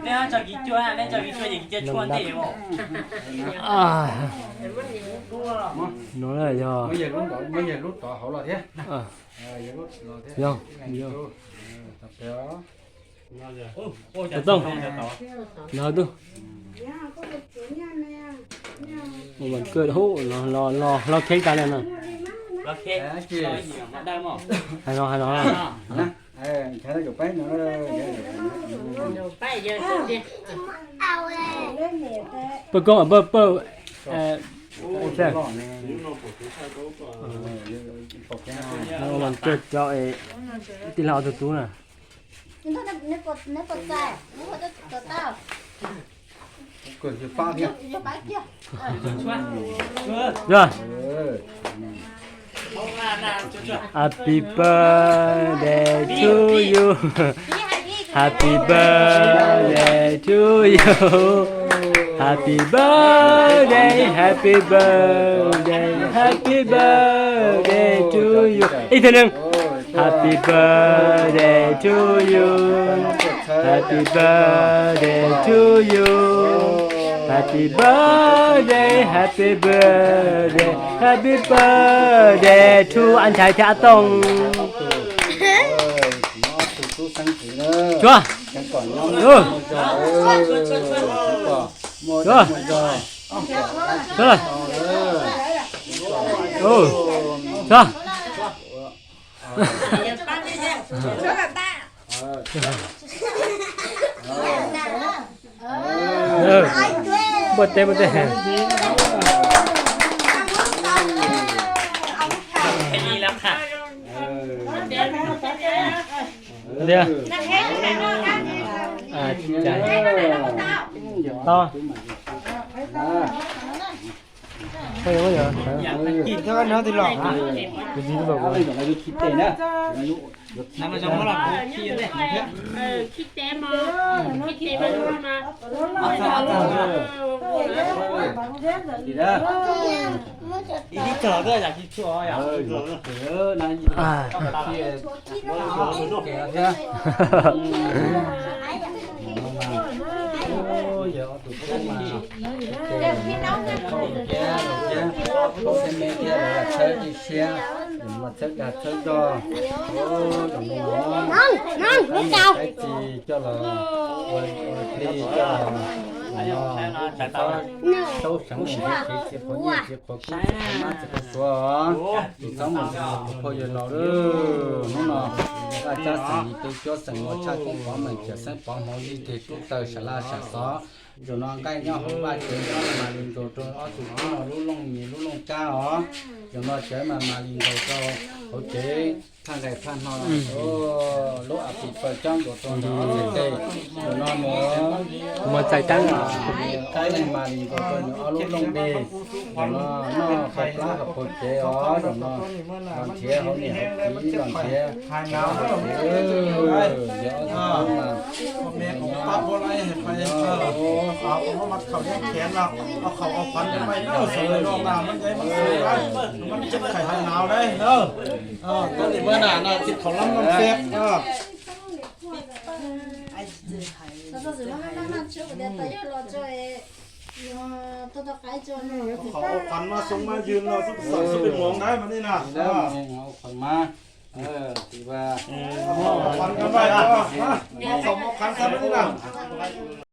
Neb tso kiv cuaj, neb tso kiv cuaj ces kiv cuaj tshuaj ntej os. No yog, yog, yog. Tus Tooj, no tus, ua vas kawj hub, los, los, los kheb tas li no. Hais no, hais no. Pawg koob, pawg, pawg, ua vas kawj cov tij laug ob tug tub na. Yog. Happy birthday to you. Happy birthday to you. Happy birthday, happy birthday, happy birthday to you. Ib tug neeg. Happy birthday to you. Happy birthday to you. Happy birthday, happy birthday, happy birthday to Ab Nchaiv thiab Ab Tooj. Tsuag. Tsuag. Tsuag. Tsuag. Npuaj teb, npuaj teb. Tiag. Tau. Txhawb dag txhawb zog, txhawb ci coj los ua hli coj los, txhob saib mus txiv qhuav nyiaj txiv qhuav kub txiv qhuav mab txiv qhuav suav, tsis txhob mus txiv qhuav phauj yawg laus lawm. Hnub no Vaj Tsab xeem Yim tu cuab xeem Muas tshaj koob pov meem, Cawm Xeeb pov hmoov, Yij Tes tub taws, Sam Laj Sam Xov, zaum no nqaij nyob hauv vaj tsev nyob mas li nkaus rau ob tug tub no lub looj nyias lub looj kab os. Zaum no cawv mas mas li nkaus rau hauv tsev thaj nqaij thaj hno, lub a pis paws cob nkaus rau nws ob txhais tes. Zaum no nws muag txais teeb, qaib mas li nkaus rau nws ob lub looj npe. Zaum no noj qhov plab qhov phaum cev os. Zaum no los nrhiav hauv niam hauv txiv, los nrhiav hauv txiv, yog ob tug tub mas Qhov ua qhov mas xoo mas yws no xub xub pes moov dab mas nej na. Qhov mas, qhov mas, qhov mas nej na.